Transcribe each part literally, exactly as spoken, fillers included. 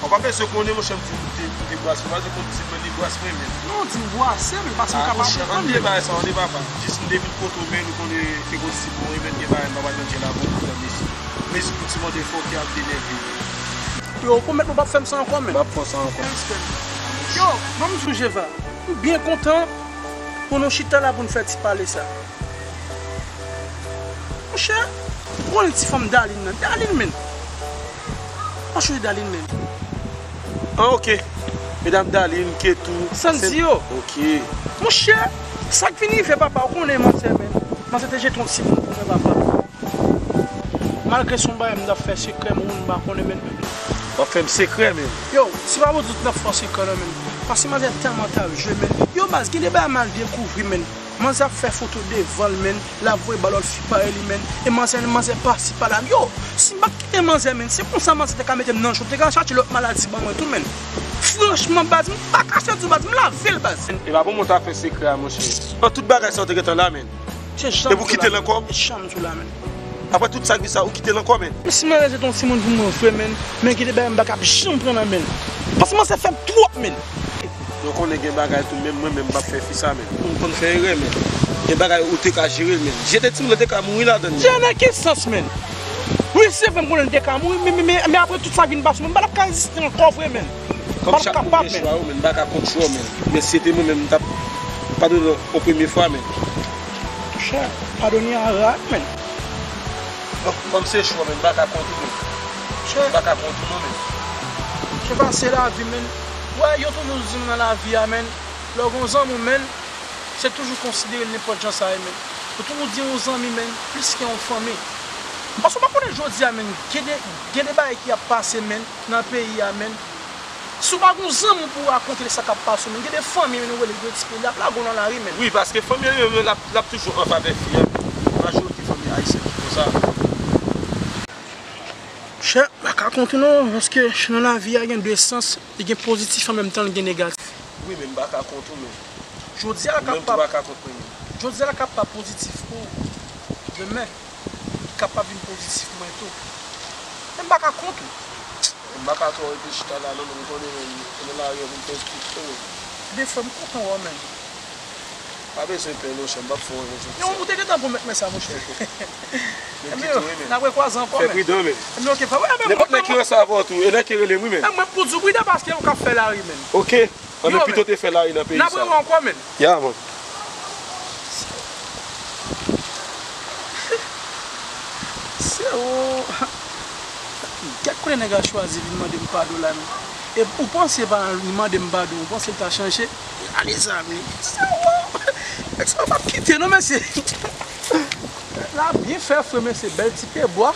Pa bezwen konnen, monchè, m di w m te, m te bwase. Pa bezwen konn di mwen li bwase mwen menm. Non, di w bwase, men paske m ka pa konprann. Ann deba sa, ann deba pa. Jis m te vin kote w, men nou konnen te gon ti bon, e men gen bagay m pa pral nan djè la, bon, pou fè mezi. Mezi pou ti mòde fò ki ap denève. Yo, ou pwomèt mwen w p ap fè m sa ankò, men. M p ap fè w sa ankò. Respè. Yo, ban m di w, Jeva, m byen kontan pou nou chita la pou n fè ti pale sa. Monchè, ou konnen ti fanm Darline nan. Darline, men. Mwen chonje Darline, men. Ah, ok. Medam Darline, Ketou, Sandy yo. Ok. Monchè, sa k vin rive, papa, ou konnen manzè, men. Manzè te jete yon timoun pou mwen, papa. Malgre se yon bagay m t ap fè sekrè, moun pa konnen, men. W ap fè m sekrè, men. Yo, se pa pou tout n ap fè w sekrè, non, men. Paske manzè tèlman t ap jwe, men. Yo, baz, gen de bagay m al dekouvri, men. Manzè ap fè foto devan l, men. L ap voye ba lòt fi parèy li, men. E manzè, manzè pase pa la. Yo, si m pa t kite manzè, men, se konsa manzè te ka mete m nan cho, m te ka chache lòt maladi ban mwen tou, men. Franchman, baz, m pa kache di w, baz, m lave l, baz. E pa pou mwen ta fè sekrè a, monchè. An tout bagay sa w te gentan la, men. Se janm. E pou kite l ankò? Se janm sou la, men. Apre tout sakrifis sa, ou kite l ankò, men. Men si manzè se t yon timoun pou mwen vre, men, men gen de bagay m pa ka janm pran nan men l. Paske manzè fè m twòp, men. Yo konnen gen bagay tou, menm mwen menm m p ap fè fi sa, men. Ou konn fè erè, men. Gen bagay ou te ka jere l, men. Jete timoun nan te ka mouri ladan l, men. Jere nan ki sans, men? Wi, se vre m konnen l te ka mouri, men, men, men, men apre tout sa k vin pase, mwen m pa t ap ka reziste ankò vre, men. M pa t ap kapab, men. Kòm chak moun gen chwa yo, men, m pa ka kont chwa w, men. Men si se te mwen menm, m t ap padone w yon premye fwa, men. Monchè, padone a rad, men. Kòm, kòm se chwa, men, m pa ka kont ou, men. Monchè. M pa ka kont ou, non, men. Monchè, pase lavi, men. Wè, yo toujou di m nan lavi a, men, lè w gen yon zanmi w, men, se toujou konsidere l nenpòt jan sa ye, men. Yo toujou di yon zanmi, men, plis ke yon fanmi. Paske w pa konnen jodi a, men, gen de, gen de bagay ki ap pase, men, nan peyi a, men. Si w pa gen yon zanmi w pou w rakonte l sa k ap pase w, men, gen de fanmi, men, ou rele l de ti pye, l ap lage w nan lari, men. Wi, paske fanmi an li menm, l ap, l ap toujou an favè fi a, men. Majorite fanmi ayisyen ki konsa. Monchè, m pa ka kont ou non, paske nan lavi a gen de sans, li gen pozitif an menm tan li gen negatif. Wi, men m pa ka kont ou, men. Jodi a l kapab, jodi a l kapab pozitif pou ou. Demen, li kapab vin pozitif pou mwen tou. Men m pa ka kont ou. M pa ka twò rete chita la non, men m konnen menm, nan lari a pou m fè tout tou, men. Ebyen frè m kontan wè w, men. Pa bezwen pè non, chè, m p ap fè w anyen, chè. Non, ou te gentan pwomèt mwen sa, monchè. Ebyen, n ap rekwaze ankò, men. Fè pridan, men. Ebyen, ok, frè, wi, men. Nenpòt nèg ki resevwa w tou, e nèg ki rele m, wi, men. E mwen, pou di w pridan, paske ou k ap fè lari, men. Ok. Anben, pito te fè lari nan peyi sa. N ap rewè ankò, men. Ya, man. Sewo. Gad kote nèg la chwazi vin mande m padon la, men. E ou panse pa li mande m padon, ou panse l ta chanje? Gade zam li. Sewo. Nèg sa p ap kite non, mesye. La byen fè, frè, mesye, bèl ti pye bwa.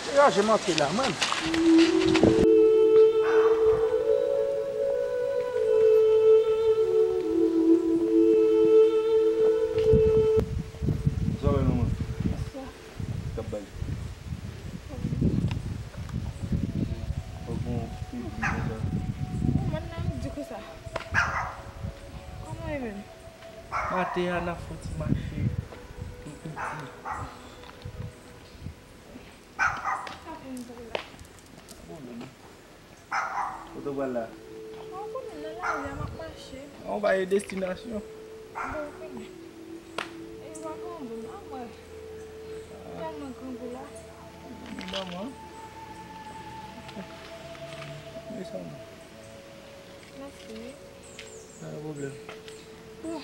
Degaje m antre la, mwen. Sa w wè, manman? Bonswa. K ap bay. Ou bon, ou bon, konsa. Ou mwen nan di konsa. Kòman e menm? Maten a, n ap fè yon ti mache tou piti. Sa pou m pou la? Pa pwoblèm. Kote w pral la? Mwen konnen nan lari a m ap mache. An ba e destinasyon. Bon, konnen. E w a grangou, non, mwen. Tèlman grangou la. Manman. Desann. Mèsi, wi. Pa gen pwoblèm. Bon,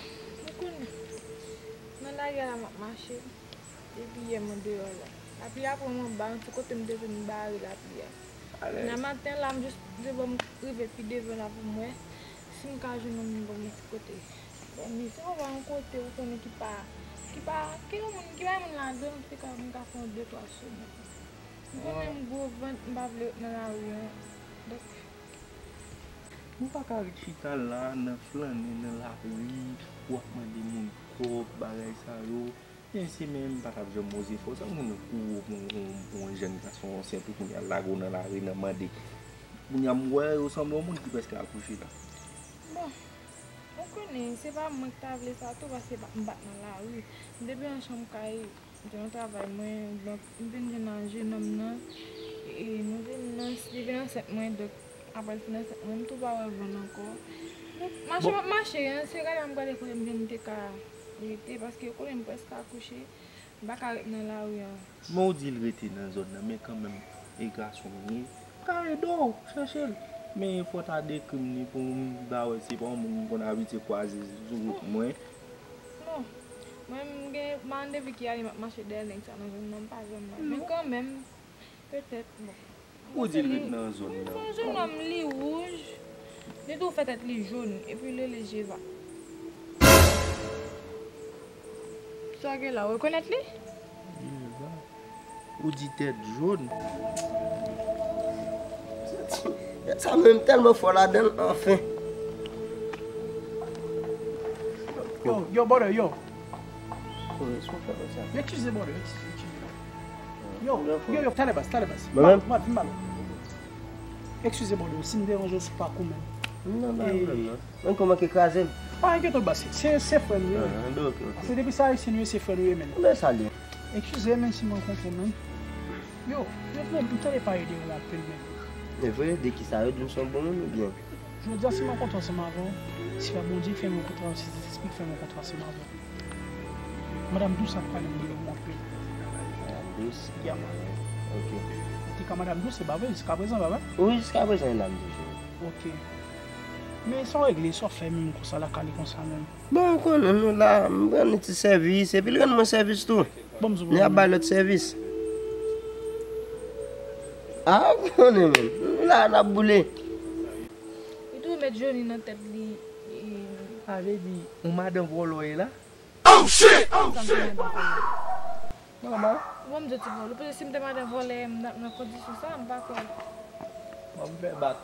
ou konnen. Nan lari a la m ap mache. Depi yè m andeyò la. Lapli a pran m anba, yon ti kote m te vin bare lapli a. Nan maten la, m jis devan m rive pi devan la pou m wè si m ka jwenn yon moun ban m yon ti kote dòmi. Se pa yon kote ou konnen ki pa, ki pa, ki yon moun, ki pa yon moun ladan l, ki te ka, m ka fè yon de twa semèn. M konnen m gwo vant, m pa vle ret nan lari an. Donk, nou pa ka ret chita la nan flannen nan lari, w ap mande moun kòb, bagay sa yo. Men se menm m pa t ap janm oze fè w sa, m konnen kou w pou yon jèn gason ansent tou, kounye a lage w nan lari nan mande. Kounye a m wè w sanble yon moun ki prèske akouche la. Bon, ou konnen, se pa mwen ki ta vle sa tou, paske m pa t nan lari. M te byen nan chanm kay, m te nan travay mwen, donk m vin jwenn ak jenòm nan, e E nou vin nan, li vin ansent mwen, donk, apre l fin ansent mwen, m tou pa wè Van ankò. Donk, mache m ap mache, se gade m ap gade kote m vin te ka rete, paske kote m prèske akouche, m pa ka ret nan lari a. Men w di l rete nan zòn nan, men kanmenm, e gason m ye. M ka ede w chèche l. Men fò w ta dekri m li pou m ta wè se pa yon moun m konn abitye kwaze sou wout mwen. Bon, mwen m gen, m pa andevi ki ale m ap mache dèyè nèg sa nan zòn nan, m pa janm wè. Men kanmenm, petèt, bon. Ou di l ret nan zòn nan. Se yon jenòm, li wouj, li tou fè tèt li jòn, epi l rele Jeva. Sa gen la, ou rekonèt li? Jeva. Ou di tèt jòn. Sa menm tèlman fò ladan l, anfen. Yo, yo, brother, yo. Yo, eskize, brother, eskize, eskize. Yo, yo, yo, talè baz, talè baz. Mwen menm? Mwen, vin ba l. Eskize, brother, si m deranje w sou pakou menm. Non, pa pwoblèm, non. Mwen kòman ki kraze m? Pa enkyete w, baz, se, se frè m, wi. Ah, ok, ok. Se depi sa ayisyen nou ye, se frè nou ye, menm. Mwen salye. Eskize, men si mwen konprann, menm. Yo, yo, m tande pale de ou anpil, menm. E vre, de ki sa yo di m se yon bon moun oubyen? Jodi a, si m rankontre ansanm avè w, si pa Bondye fè m rankontre avè w, si Sentespri fè m rankontre ansanm avè w. Madanm Dous ap pale m de ou anpil. Madanm Dous? Ya, man. Ok. Te ka Madanm Dous, se pa vre, jiska prezan, pa vre? Wi, jiska prezan, e la m toujou. Ok. Men sa w regle, sa w fè menm konsa, lakay li konsa menm? Bon, ou konnen nou la, m rann li ti sèvis, epi l rann mwen sèvis tou. Bon, m sou. Li ap bay lòt sèvis. Ah, ou konnen menm. Nou la, n ap boule. Li tou met Johnny nan tèt li. Sa vle di, yon madan vòlò ye la? Oh shit! Oh shit! Nòmal. Bon, m di w ti vòlò. Paske si m te madan vòlò, m t ap nan kondisyon sa, m pa kwè. Bon, m fè bak.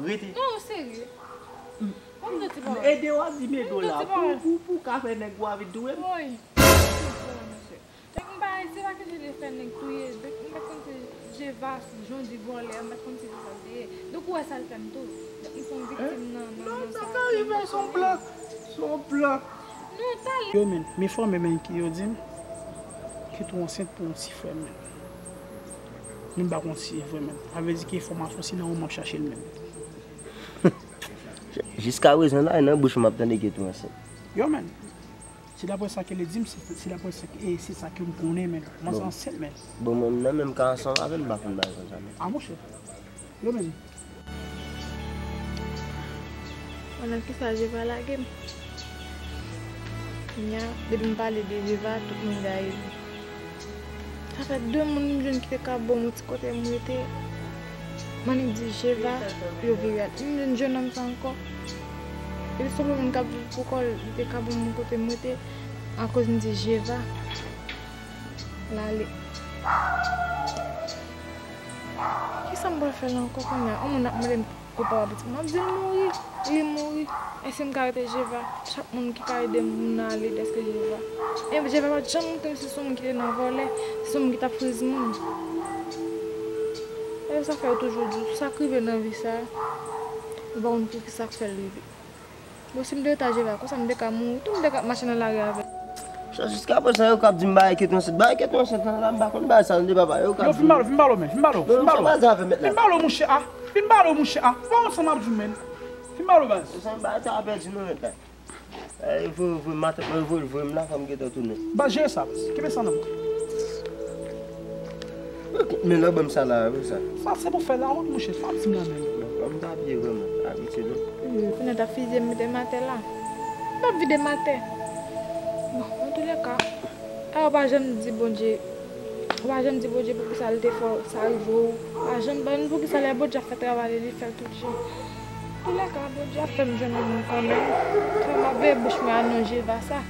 Rete. Non, serye. Bon, m di w ti vòlò. Ede w ap di m ede w la. Pou, pou, pou w ka fè nèg ou a vin touye m. Woy. Donk, m pa, se pa kesyon de fè nèg touye. Donk, m pa konn se Jeva, jan w di vòlè, m pa konn se ki sa l te ye. Donk, ou wè sa l fè m tou. Donk, m se yon viktim nan, nan, nan sa. Non, sa ka rive, se yon plan. Se yon plan. Non, talè. Yo, men, m enfòme, men, ki yo di m ki tou ansent pou yon ti frè m, men. Men m pa konn si e vre, men. Sa vle di ki enfòmasyon, se nan ou m ap chache l, men. Jiska prezan la, e nan bouch ou m ap tande ki tou ansent. Yo, men. Se daprè sa ke li di m, se, se daprè sa ke, e se sa ke m konnen, men. Mwen se ansent, men. Bon, mwen nan menm ka ansanm avè l, m pa konn bagay konsa, men. A, monchè. Yo menm. Mwen nan kisa Jeva lage m? Kounya, depi m pale de Jeva, tout moun gaye m. Sa fè de moun m jwenn ki te ka ban m yon ti kote m rete. M annik di Jeva, yo vire al. M jwenn jennonm sa ankò. Epi se yon moun k ap viv pou kò l, li te ka ban m yon kote m rete. Akoz m di Jeva, l ale. Kisa m pral fè la ankò kounye a? Yon moun ap mande m pou papa pitit mwen. M ap di l mouri. Li mouri. Èske m ka rete Jeva? Chak moun ki ka ede m pou m nan ale dèske Jeva. E Jeva pa t janm montre m si se yon moun ki te nan vòlè, si se yon moun ki t ap friz moun. E sa fè yo toujou di, sa k rive nan vi sa, ou pa konn poukisa k fè l rive. Bon, si m te rete a Jeva, konsa m te ka mouri tou, m te ka ap mache nan lari avè l. Sa jiska prezan yo k ap di m bagay ki tou ansent. Bagay ki tou ansent lan la, m pa konn bagay sa, tande papa. Yo k ap di m. Yo, fin pale w, fin pale w, men, fin pale w, fin pale w. Fin pale w, monchè, a. Fin pale w, monchè, a. Fò w ansanm ap di w, men. Fin pale w, baz. Se sa m bagay sa a pèdi non nèt la. E, voye, voye, matant mwen voye, voye m la, fò m gentan tounen. Baz, jere sa, baz. Kenbe sa nan men w. Men lè w ban m sa la, wi sa. Sa se pou fè lawont, monchè, sa w ap di m la menm. Bon, m t abiye vrèman, abitye non. Kounye a t ap fizye m mete m atè la. M t ap vide m atè. Bon, antouleka, a, ou pa janm di Bondye, ou pa janm di Bondye poukisa l te fè w sa rive w. Ou pa janm, ban poukisa lè Bondye ap fè travay li, li fè l tout jan. Antouleka, Bondye ap fè m jwenn yon moun kanmenm. Fè m ap veye bouch mwen a non Jeva sa.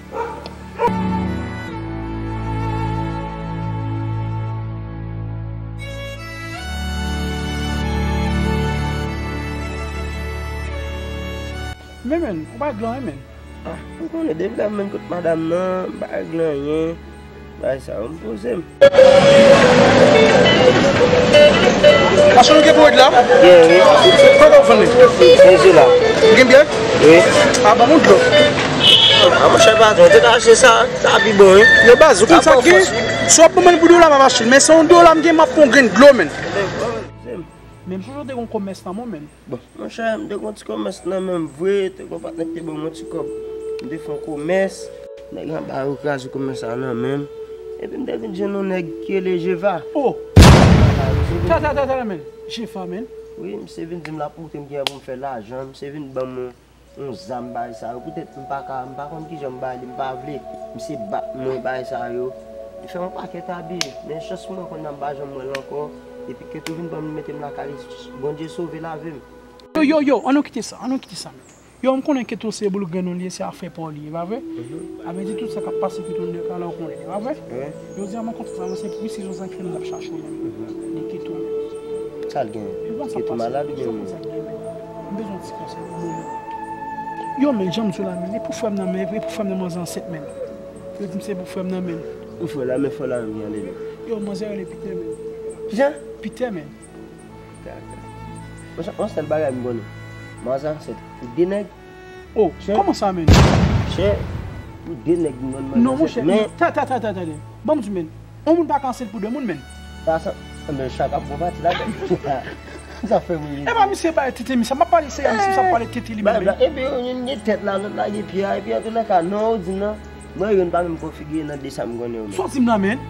Men, men, ou pa glan, men. Ah, ou konnen, depi lè m vin kot madanm nan, m pa regle anyen. Bagay sa yo, m poze m. Machann, ou gen pou rèd la? Gen, wi. Kòman w fann li? Kenz dola. Ou gen byè? Wi. Ah, ban m yon dlo. Ah, monchè patwon, te ka achte sa, sa pi bon, wi. Yo, baz, ou konn sa k gen? Si w ap ban mwen pou dola, m ap achte l, men se yon dola m gen, m ap pran yon grenn dlo, menn. Men m sonje w te gen yon komès nan men w, menn. Bon, monchè, m te gen yon ti komès nan men m vre, te gen yon patnè ki te ban mwen yon ti kòb. M te fè yon komès, nèg anba yo kraze komès la nan men m. Epi m te vin jwenn yon nèg ki rele Jeva. Oh! Ta, ta, ta, ta, menn. Jeva, menn. Wi, misye vin di m l ap montre m kijan pou m fè lajan, misye vin ban m yon zam, bagay sa yo. Poutèt m pa ka, m pa konn kijan m ba li, m pa vle. Misye bat mwen, bagay sa yo. Li fè m yon pakèt abi. Men chans mwen, kounye a m pa janm wè l ankò. Epi Keto vin ban m li, mete m lakay li. Bondye sove lavi m. Yo, yo, yo, ann nou kite sa, ann nou kite sa, menn. Yo, m konnen Keto se boul grenn nou li ye, se afè pa w li ye, pa vre? Mhm. A vle di tout sa k ap pase Keto nan kay la, ou konnen, pa vre? Wi. Jodi a, mwen kontan sa, se plis rezon sa k fè m t ap chache w menm. Mhm. Li Keto menm. Sa l gen? Keto malad oubyen? Sa k gen, menn? M bezwen yon ti konsèy pou mwen menm. Yo, menn, jan m di w la, menn, e pou frè m nan, menn, e pou frè m nan manzè ansent, menn. Yo di m se pou frè m nan, menn. Pou frè w la, men frè w la menm, ki rele l? Yo, manzè rele Pitè, menn. Kijan? Pitè, menn. Dakò. Monchè, yon sèl bagay m konnen. Manzè ansent pou de nèg. Oh, kòman sa, menn? Monchè, pou de nèg m konn manzè ansent. Non, monchè, men ta, ta, ta, ta, tande. Ban m di w, menn. Yon moun pa ka ansent pou de moun, menn. Sa, sa, men chak ap fè pati ladan. Sa fè m ri. E pa misye bay tete misye, m ap pale serye, misye sa pale tete li menm. Epi youn gen tèt la, lòt la gen pye a, epi antoulèka, non, ou di m nan. Mwen, youn pa menm konfigire nan de sa m konnen yo menm. Sa w di m la, menn?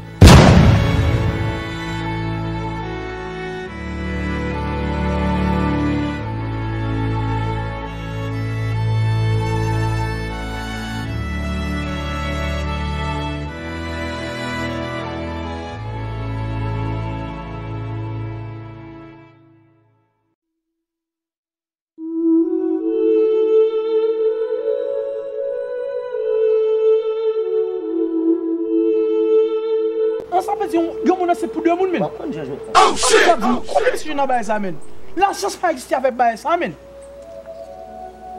An, sa vle di yon, yon moun ansent pou de moun, menn. W ap konn jan jwèt la. An, sa di, kote misye jwenn nan bagay sa, menn? Lajans pa egziste avèk bagay sa, menn.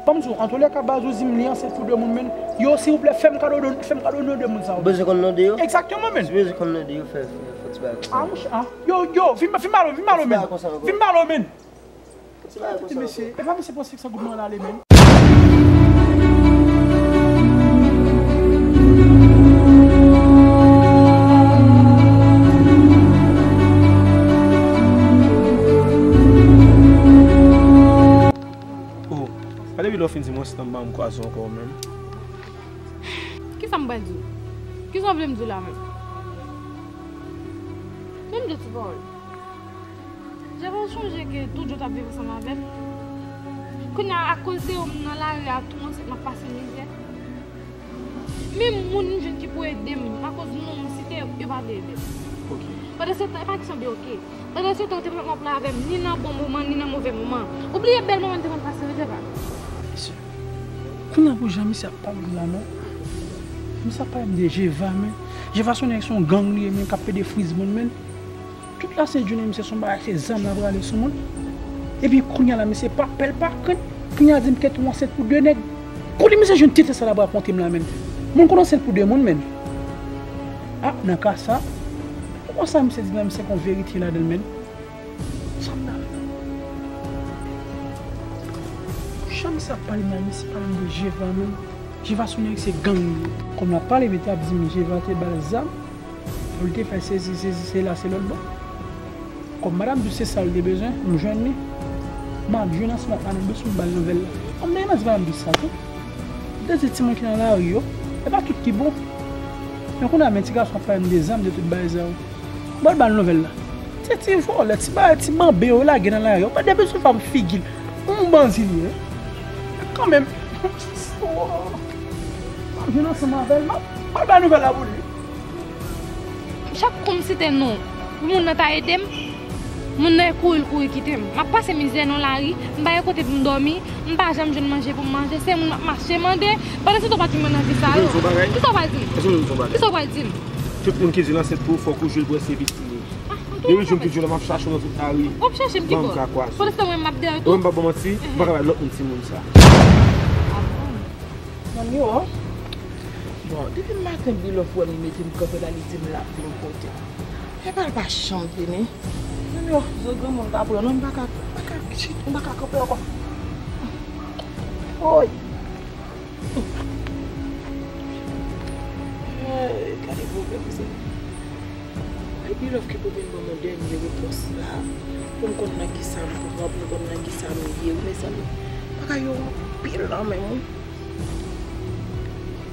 Ban m di w, antoulèka, baz, ou di m li ansent pou de moun, menn. Yo, silvouplè, fè m kado de, fè m kado non de moun sa yo. Ou bezwen konn non de yo? Egzakteman, menn. Si w bezwen konn non de yo, fè, fè, fè ti bagay konsa. A, monchè, a. Yo, yo, vin, vin ba l, vin ba l, menn. Fè ti bagay konsa ankò. Vin ba l, menn. Ti bagay konsa ankò. Mesye, e pa misye panse ke se goudman an ale menm. Oh, pa depi lè w fin di m yon stan m pa janm kwaze w ankò menm. Kisa m pral di w? Kisa w vle m di w la menm? Ban m de ti pawòl. Jeva, ou chonje ke tout jou w t ap viv ansanm avè m? Kounye a, akoz de ou, m nan lari a tou ansent, m ap pase mizè. Menm moun m jwenn ki pou ede m, akoz non m site, yo pa vle ede m. Ok. Pandan se tan, e pa kesyon de ok. Pandan se tan, ou te pran plan avè m, ni nan bon moman, ni nan move moman. Ou bliye bèl moman n te konn pase yo, Jeva? Mesye, kounye a pou jan misye ap pale m la, non? Misye ap pale m de Jeva, men. Jeva se yon nèg, se yon gang li ye, men, k ap pede friz moun, men. Tout la sent jounen, misye se yon bagay, se zam l ap rale sou moun. Epi kounye a la, misye pa pè, l pa krent. Kounye a di m Keto ansent pou de nèg. Kote misye jwenn tete sa l ap rakonte m la, menn? Moun konn ansent pou de moun, menn. A, nan ka sa, konsa misye di m la, misye gen yon verite ladan l, menn. Sa m ta fè? Jan misye ap pale m la, misye pale m de Jeva, menn. Jeva se yon nèg, se gang li ye. Kòm l ap pale, misye ap di m Jeva te ba l zam. Pou l te fè sezi, sezi, sela, se lòt bò. Kòm madanm di w se sa l te bezwen, m jwenn li. M ap jwenn ansanm ak madanm di w si m ba l nouvèl la. Kòm dèyè nan di madanm di w sa tou. M te di timoun ki nan lari yo, e pa tout ki bon. Men kounye a, men ti gason ap pale m de zam, de tout bagay sa yo. M pral ba l nouvèl la. Se ti vòlè, ti bagay, ti manben yo lage nan lari yo. Men depi sou fanm figi l, yon bandi li ye. Kanmenm. M ap jwenn ansanm avè l, m ap, m pral ba l nouvèl la pou li. Chak kou m site non pou moun nan ta ede m, moun nan e kouri l kouri kite m. M ap pase mizè nan lari, m pa gen kote pou m dòmi, m pa janm jwenn manje pou m manje, se moun m ap mache mande. Pandan se tan w pa t vin mwen nan vi sa yo. Kisa w pral di m? Kisa w pral di m? Tout moun ki di l ansent pou ou, fòk ou jwe l pou wè si se pitit li. Depi jou m te jwenn m ap chache w nan tout lari. W ap chache m ki bò? Pandan se tan mwen m ap dèyè w tou. Mwen m p ap ba w manti, m pa ka bay lòt moun timoun sa. A bon? Manmi w? Bon, depi maten Bilòf wè m, li mete m kanpe la, li di m l ap vin kote m. Epa l pa janm vini. Manmi w, zo granmoun pa pran non, m pa ka, m pa ka chita, m pa ka kanpe ankò. Woy! Hey, gade pwoblèm sa. Li lòf ki pou vin ban mwen dènye repons la. Pou m konn nan kisa m pran, pou m konn nan kisa m ye. Wi, mezanmi, bagay yo anpil nan men m, wi.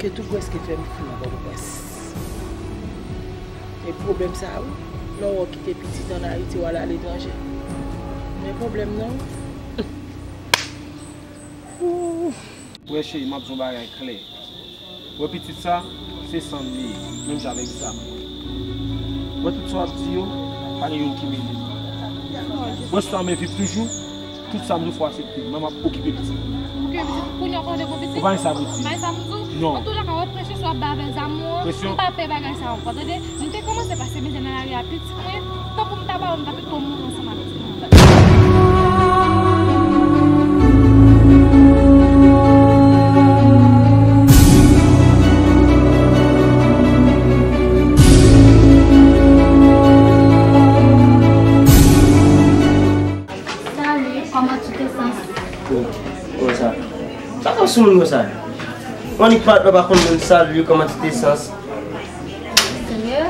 Ketou prèske fè m fou nan Pòtoprens. E pwoblèm sa a, wi. Lè w kite pitit ann Ayiti, w al aletranje. Men pwoblèm nan, wi. Ooh. Wè cheri, m ap di w yon bagay klè. Wè pitit sa, se san m li ye, menm jan avèk zam mwen. Wè tout sa w ap di yo, pa gen youn ki mele m. Wè si w ta renmen viv toujou, tout sa m di w fò w aksepte, mwen m ap okipe pitit mwen. Okipe pitit, kounye a w pa vle gon pitit? Ou pa gen sa pou di. Pa gen sa pou di w? Non. Antoulèka, wè presyon sa w ap bay avèk zam ou an, m pa pè bagay sa ankò, tande? M te kòmanse pase mizè nan lari a, pitit mwen, tankou m ta ba w, m ta pito mouri ansanm ak pitit mwen. Salut, comment tu te sens? Oh, oh, sa. Sa fè sou moun konsa? Ou annik pa, pa konn moun salut, comment tu te sens? Sérieux?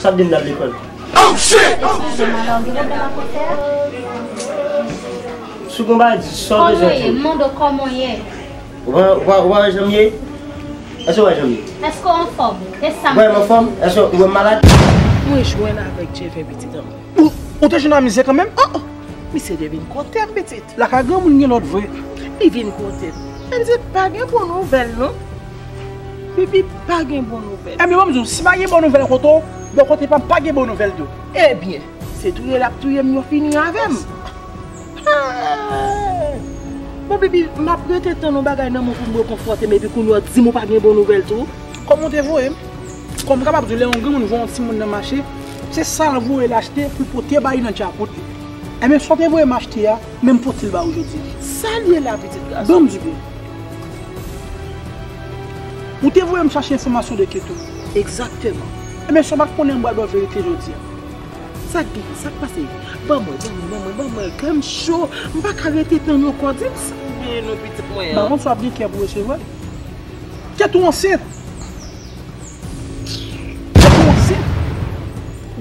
Sa di m n al lekòl. Excusez-moi, la, ou gen pwoblèm ak pwofesè a? Si w gon bagay, di sa w bezwen di. Kòman w ye? M mande w kòman w ye? Ou pa, ou pa, ou pa wè jan m ye? Èske w wè jan m ye? Èske w anfòm? E sa m... Wè m anfòm? Èske ou wè m malad? Mwen jwenn avèk Djèvè pitit an mwen. Ou, ou te jwenn ak misye kanmenm? Oh, oh. Misye te vin kote m, pitit. Lakay granmoun gen lòt vre. Li vin kote m. Li di pa gen bon nouvèl non. Bibi, pa gen bon nouvèl. Ebyen, ban m di w, si pa gen bon nouvèl kote w, bò kote pa m pa gen bon nouvèl tou. Ebyen, se touye l ap touye m, yo fini avè m. Ah! Bon, Bibi, m ap rete tann yon bagay nan men w pou m rekonfòte m, epi kounye a w di m ou pa gen bon nouvèl tou. Kòman w te voye m? Kòm m kapab di w, lè yon granmoun voye yon timoun nan mache, se sa l voye l achte pou l pote ba li nan djakout li. Ebyen, sa w te voye m achte a, men m pote l ba ou jodi. Sa l ye la, pitit gason? Ban m di byen. Ou te voye m chache enfòmasyon de Ketou. Egzakteman. Ebyen, sa w pa t konnen m pral ba w verite jodi a. Sa k gen? Sa k pase? Ban mwen, ban mwen, ban mwen, ban mwen. Kè m cho. M pa ka rete tann ankò. Di m sa k genyen non, pitit mwen an. M pa konn si w ap gen kè pou resevwa l. Ketou ansent. Ketou ansent.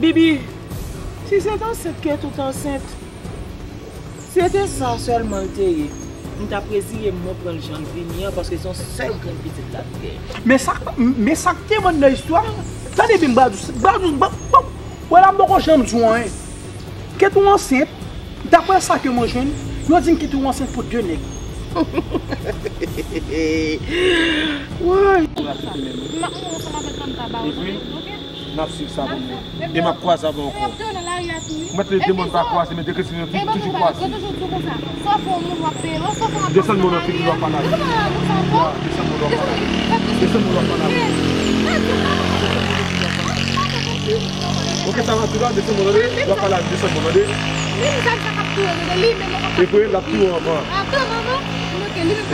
Bibi, si se t ansent, Ketou t ansent. Si se te sa sèlman l te ye, m t ap reziye m mwen pran l jan l vini an, paske se yon sèl grenn pitit l ap gen. Men sa, men sa k te bon nan istwa a, tande byen, m pral di w, m pral di w, m pral, wè la m poko janm di w anyen. Ketou ansent, daprè sa ke mwen jwenn, yo di m Ketou ansent pou de nèg. Woy! M ap mouri ansanm avèk granm ta ba ou, tande? Oke? N ap swiv sa pou nou. E m ap kwaze avè w ankò. Ou mèt leve de mòn pa kwaze, men de kretyen yo toujou kwaze. Desann mòn nan figi w ap pale avè m. Desann mòn nan figi w ap pale avè m. Desann mòn nan w ap pale avè m. Oke, sa va tou la, desann mòn nan, w ap pale avè m, desann mòn nan. E vre, l ap touye w ankò.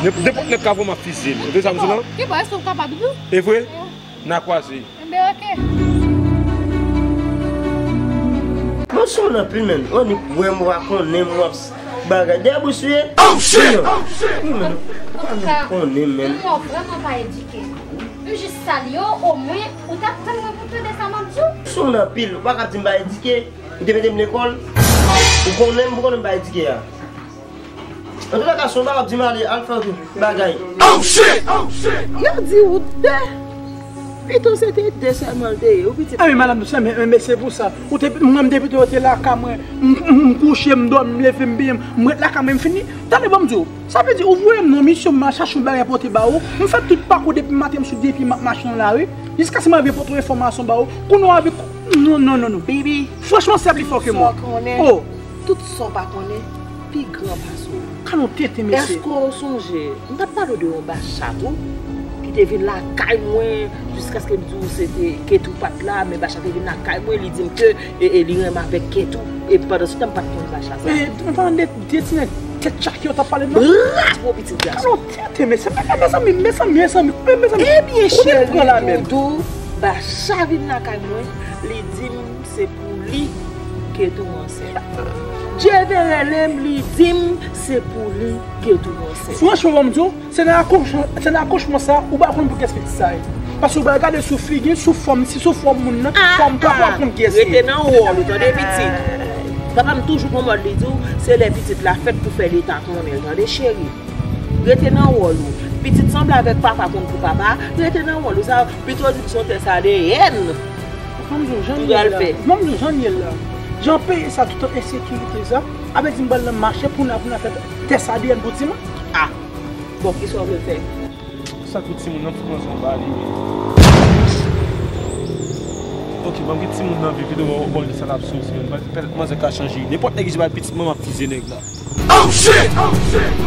Nenpòt nèg ka voye m ap fizye l. Ou tande sa m di w la? E vre? N a kwaze. Enben, oke. Mwen sou nan pil, menn. Ou annik wè m, w a konnen m, w ap s-, bagay. Dèyè bouch ou ye? Oh, shit! Oh, shit! Wi, menn. Ou pa menm konnen, menn. Mwen vrèman pa edike. M jis salye w, omwen, ou t ap tann mwen pou tande sa m ap di w. Sou nan pil, ou pa ka di m pa edike. Ou te mete m lekòl. Ou konnen m, ou konnen m pa edike a. Antoulèka, si w pa ap di m ale, al fè yon bagay. Oh, shit! Oh, shit! Yo di ou de. Pito se te de sèlman l te ye, ou pitit. A wi, madanm, se, men, men, men se pou sa. Ou te, mwen, m te pito rete lakay mwen. M, m, m kouche, m dòmi, m leve, m benyen m, m ret lakay mwen, m fini. Tande, ban m di w. Sa vle di, ou voye m nan misyon, m al chache yon bagay pote ba ou. M fè tout pakou depi maten, m sou de pye, m ap mache nan lari. Jiskaske m arive pote yon enfòmasyon ba ou. Kounye a w ap vin, non, non, non, non, baby. Franchman, se pli fò ke mwen. Oh! Tout sa w pa konnen, pi gran pase w. Gad yon tenten, mesye. Èske w sonje, m t ap pale w de yon bacha tou, ki te vin lakay mwen, jiskaske m di w se te Ketou pa t la, men bacha te vin lakay mwen, li di m ke, e, e, li renmen avèk Ketou, e pandan se tan m pa t konn bacha sa. E, m pa tande de ti nèg tèt tchake yo t ap pale, non? Brat pou pitit gason. Gad yon tenten, mesye, mezanmi, mezanmi, mezanmi, mezanmi. Ebyen, cheri, m di w, bacha vin lakay mwen, li di m se pou li Ketou ansent. Djèvè rele m, li di m se pou li Ketou ansent. Franchman, ban m di w, se nan akouch-, se nan akouchman sa, ou pa konn pou kiyès pitit sa ye. Paske w pral gade sou figi l, sou fòm, si sou fòm moun nan, fòm pa pou w konn kiyès li ye. Rete nan wòl ou, tande pitit. Papa m toujou gon mòd li di w, se lè pitit la fèt pou fè leta konnen l, tande cheri. Rete nan wòl ou. Pitit sanble avèk papa konn pou papa, rete nan wòl ou. Sa, pito di m se yon tès A D N. Ban m di w jan l ye la. Ban m di w jan l ye la. Jan peyi sa tout an ensekirite sa, avè di m pral nan mache pou n al, pou n al fè tès A D N pou timoun. Ah! Bon, kisa w vle fè? Sa k pou timoun nan, fout mwen son ba li. Ok, ban m gen timoun nan viv, li dwe wè bon, sa l ap sou, si manzè ka chanje. Nenpòt nèg ki se pa pitit mwen, m ap tize nèg la. Oh shit! Oh shit!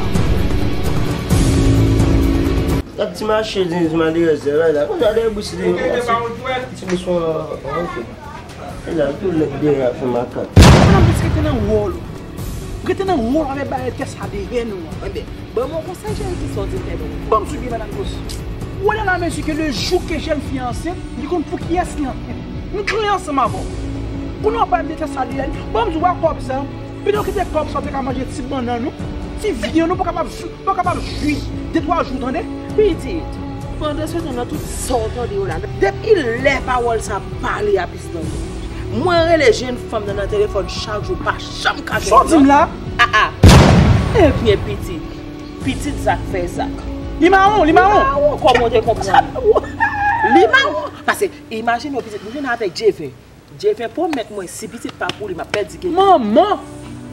Gad ti mache, ti malerèz la, la. Konn sa de bouch li. Ti bouch, ok. E la, tout nèg derape makak. Madanm Dous, rete nan wòl ou. Rete nan wòl avèk bagay tès A D N ou an. Enben, ban m yon konsèy, cheri, kisa w di m fè pou ou? Ban m sou byen, madanm Dous. Ou wè nan la mezi ke le jou ke jèn fi an ansent, li konn pou kiyès li ansent. M klè ansanm avè w. Kounye a w ap pale m de tès A D N, ban m di w, wè kòb sa, pito w kite kòb sa, w te ka manje ti bannann ou, ti vyann ou, pou w kapab, pou w kapab jwi de twa jou, tande? Pitit, pandan se tan nan tout sa w tande yo la, depi lè pawòl sa ap pale a pitit mwen, mwen rele jèn fanm nan nan telefòn chak jou, pa janm ka jwenn. Sa w di m la? Ah, ah. Ebyen, pitit, pitit zak fè zak. Li mawon, li mawon. Li mawon, kòman w te konprann? Li mawon. Paske, imajine w, pitit, m jwenn avèk Djeven. Djeven pwomèt mwen, si pitit pa pou li, m ap pèdi Kevin. Manman!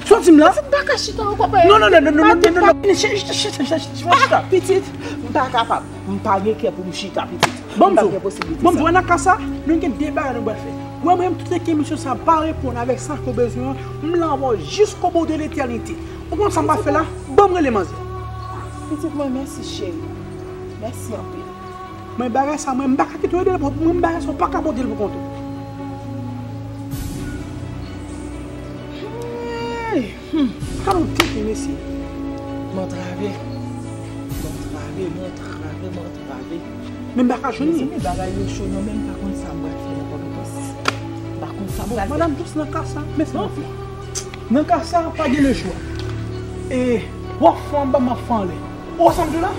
Sa w di m la? Pitit pa ka chita ankò, pa. Non, non, non, non, non, non, non, non. Chita, chita, chita, chita, chita. Ah, pitit, m pa kapab. M pa gen kè pou m chita, pitit. Ban m di w, ban m di w, nan ka sa, nou gen de bagay nou pral fè. Ou wè mwen menm, tout emisyon sa pa reponn avèk sa ke w bezwen an, m la avè w jiskobo de letènite. Ou konn sa m pral fè la? Ban m rele manzè. Pitit mwen, mèsi cheri. Mèsi anpil. Mwen bagay sa, mwen m pa ka kite w ede l pou mwen, bagay sa w pa ka pote l pou kont ou. Hey! Hmm. Gade yon tenten mesye. M antrave. M antrave, m antrave, m antrave. Men m pa ka jwenn li. Mezanmi, bagay yo cho non, men m pa konn sa m pral fè nan Pòtoprens. M pa konn sa m pral fè. Madanm Dous, nan ka sa, men sa. Nan ka sa, pa gen lechwa. E, w ap fè anba, m ap fè anlè. Ou wè sa m di w la?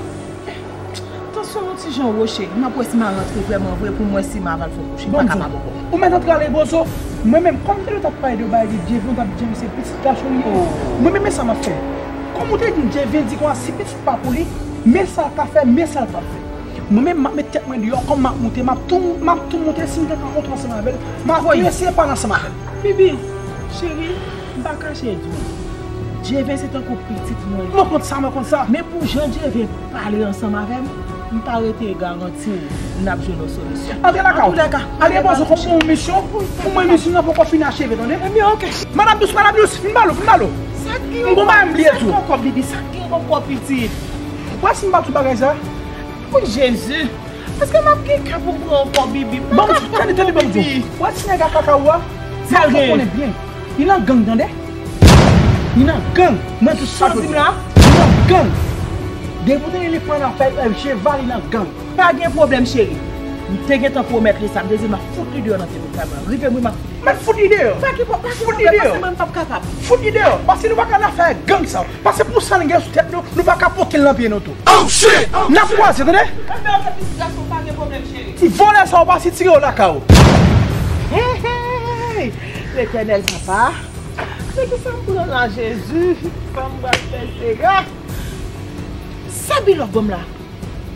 Tansyon yon ti jan wo, cheri. M ap wè si m a rantre vrèman vre pou m wè si m a pral fè yon kouche. M pa kapab ankò. Ou mèt antre ale, bozo. Mwen menm, kòm m te dwe t ap pale de bagay de Djeven, w t ap di Djeven se pitit gason li ye. Mwen menm, men sa m ap fè. Kòm ou te di m, Djeven di konsa, si pitit pa pou li, men sa l ka fè, men sa l p ap fè. Mwen menm, m ap met tèt mwen deyò, kòm m ap moute, m ap tou, m ap tou moute, si m te ka kontre ansanm avè l, m ap tou eseye pale ansanm avè l. Bibi, cheri, m pa kache di w. Djeven se tankou pitit mwen li ye. Mwen konn sa, mwen konn sa. Men pou jan Djeven pale ansanm avè m, m pa rete garanti w n ap jwenn yon solisyon. Antre lakay ou. Antouka, ale poze w pou yon misyon. Pou mwen, misyon nan poko fin acheve, tande? Ebyen, ok. Madanm Dous, madanm Dous, vin ba l ou, vin ba l ou. Sa k gen ankò? M gon bagay m bliye di w. Sa k gen ankò, Bibi? Sa k gen ankò, pitit? Ou wè si m pa di w bagay sa? O Jezi! Èske m ap gen kè pou m pran yon kò Bibi? M pa kapab, tande, tande, ban m di w. Ou wè ti nèg a kaka ou a? Sa l genyen? Konnen byen. Li nan gang, tande? Li nan gang. Mwen tout sa di la. Li nan gang. Depi w tande li pran afè, eh, Jeva, li nan gang. Pa gen pwoblèm, cheri. M te gentan pwomèt li sa. M te di l m ap fout li deyò nan timoun kay mwen. Rive m wi, m ap fout li deyò. Mèt fout li deyò. Pa gen pwoblèm, paske mwen m p ap kapab. Fout li deyò. Paske nou pa ka nan afè gang sa. Paske pou sa n gen sou tèt nou, nou pa ka pote l nan pye nou tou. Oh shit! N ap kwaze, tande? Enben, ok, pitit gason, pa gen pwoblèm, cheri. Ti vòlè sa, ou pa sitire w lakay ou. Hey, hey! Letènèl papa, men kisa m pran la, Jezi? Kisa m pral fè, Seyè? Sa Bilòf ban m la?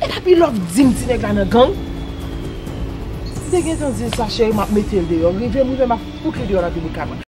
E pa Bilòf di m ti nèg la nan gang? M te gentan di l sa, cheri, m ap mete l deyò. Rive m rive, m ap fout li deyò nan timoun kay mwen.